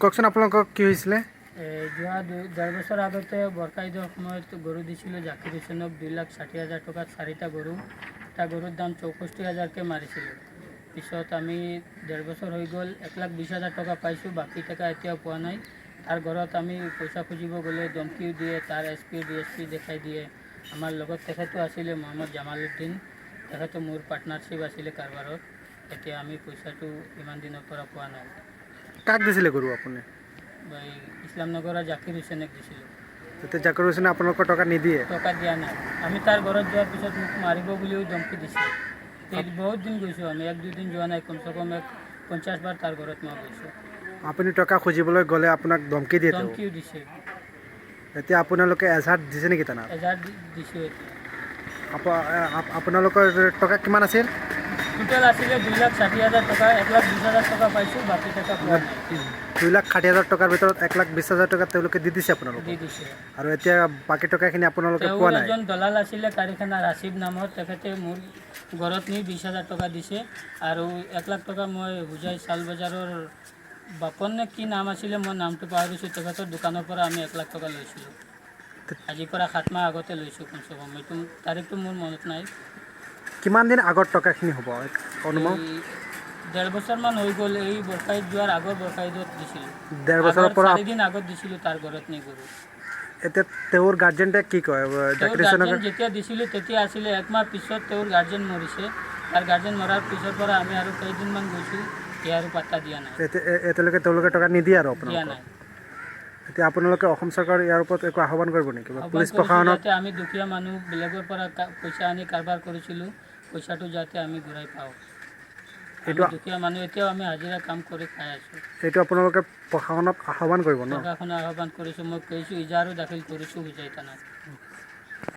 কওকচোন, আপোনালোকৰ কি হৈছিলে? যোৱা 2.5 বছৰ আগতে বৰষা ঈদৰ সময়ত গৰু দিছিলোঁ জাকিৰ হুছেইনক 2,60,000 টকাত চাৰিটা গৰু। এটা গৰুৰ দাম 64,000কৈ মাৰিছিলোঁ। পিছত আমি 1.5 বছৰ হৈ গ'ল, 1,20,000 টকা পাইছোঁ, বাকী টকা এতিয়াও পোৱা নাই। তাৰ ঘৰত আমি পইচা খুজিব গ'লে ধমকিও দিয়ে, তাৰ S P, D S P দেখাই দিয়ে। আমাৰ লগত তেখেতো আছিলে, মহম্মদ জামালুদ্দিন, তেখেতো মোৰ পাৰ্টনাৰশ্বিপ আছিলে কাৰবাৰত। এতিয়া আমি পইচাটো ইমান দিনৰ পৰা পোৱা নাই। কাক দিছিলে গৰু আপুনি? এই ইছলামনগৰৰ জাকিৰ হুছেইনক দিছিলোঁ। তেতিয়া জাকিৰ হুছেইনে আপোনালোকৰ টকা নিদিয়ে? টকা দিয়া নাই। আমি তাৰ ঘৰত যোৱাৰ পিছত মোক মাৰিব বুলিও ধমকি দিছে। এই বহুত দিন গৈছোঁ আমি, এক দুদিন যোৱা নাই, কমচে কম এক 50 বাৰ তাৰ ঘৰত মই গৈছোঁ। আপুনি টকা খুজিবলৈ গ'লে আপোনাক ধমকি দিয়ে তেওঁ? ধমকিও দিছে। এতিয়া আপোনালোকে এজাহাৰ দিছে নেকি থানাত? এজাহাৰ দিছোঁ এতিয়া। আপোনালোকৰ টকা কিমান আছিল? টোটেল আছিলে 2,60,000 টকা, 1,20,000 টকা পাইছোঁ, বাকী টকা পোৱা নাই। 2,60,000 টকাৰ ভিতৰত 1,20,000 টকা তেওঁলোকে দি দিছে আপোনালোকক? দি দিছে। আৰু এতিয়া বাকী টকাখিনি আপোনালোকে তেওঁৰ পোৱা নাই? এজন দলাল আছিলে কাৰিখানাৰ হাচিব নামৰ, তেখেতে মোৰ ঘৰত নি 20,000 টকা দিছে। আৰু 1 লাখ টকা মই হোজাই চাউল বজাৰৰ বাপন নে কি নাম আছিলে, মই নামটো পাহৰিছোঁ, তেখেতৰ দোকানৰ পৰা আমি 1 লাখ টকা লৈছিলোঁ। আজিৰ পৰা 7 মাহ আগতে লৈছোঁ কমচে কম, এইটো তাৰিখটো মোৰ মনত নাই। কিমান দিন আগত টকাখিনি হ'ব অনুমান? এই 1.5 বছৰমান হৈ গ'ল। এই বৰষা ঈদ যোৱাৰ আগৰ বৰষা ঈদত দিছিলোঁ। 1.5 বছৰৰ আগৰ পৰা? 4 দিন আগত দিছিলোঁ তাৰ ঘৰত নি গৰু। এতিয়া তেওঁৰ গাৰ্জেণ্টে কি কয়? তেওঁৰ জাকিৰ হুছেইনক গাৰ্জেন যেতিয়া দিছিলোঁ তেতিয়া আছিলে, একমাহ পিছত তেওঁৰ গাৰ্জেন মৰিছে। তাৰ গাৰ্জেন মৰাৰ পিছৰ পৰা আমি আৰু কেইদিনমান গৈছোঁ, সি আৰু পাত্তা দিয়া নাই। এতিয়ালৈকে তেওঁলোকে টকা নিদিয়ে আৰু দিয়া আপোনালোকক? নাই। এতিয়া আপোনালোকে অসম চৰকাৰ ইয়াৰ ওপৰত একো আহ্বান কৰিব নেকি বা আহ্বান পুলিচ কৰিছোঁ প্ৰশাসনক? যাতে আমি দুখীয়া মানুহ, বেলেগৰ পৰা পইচা আনি কাৰবাৰ কৰিছিলোঁ, পইচাটো যাতে আমি ঘূৰাই পাওঁ। আমি দুখীয়া মানুহ, এতিয়াও আমি হাজিৰা কাম কৰি খাই আছোঁ। এইটো আপোনালোকে প্ৰশাসনক আহ্বান কৰিব ন? প্ৰশাসনক আহ্বান কৰিছোঁ, মই কৈছোঁ, ইজাহাৰো দাখিল কৰিছোঁ হোজাই থানাত।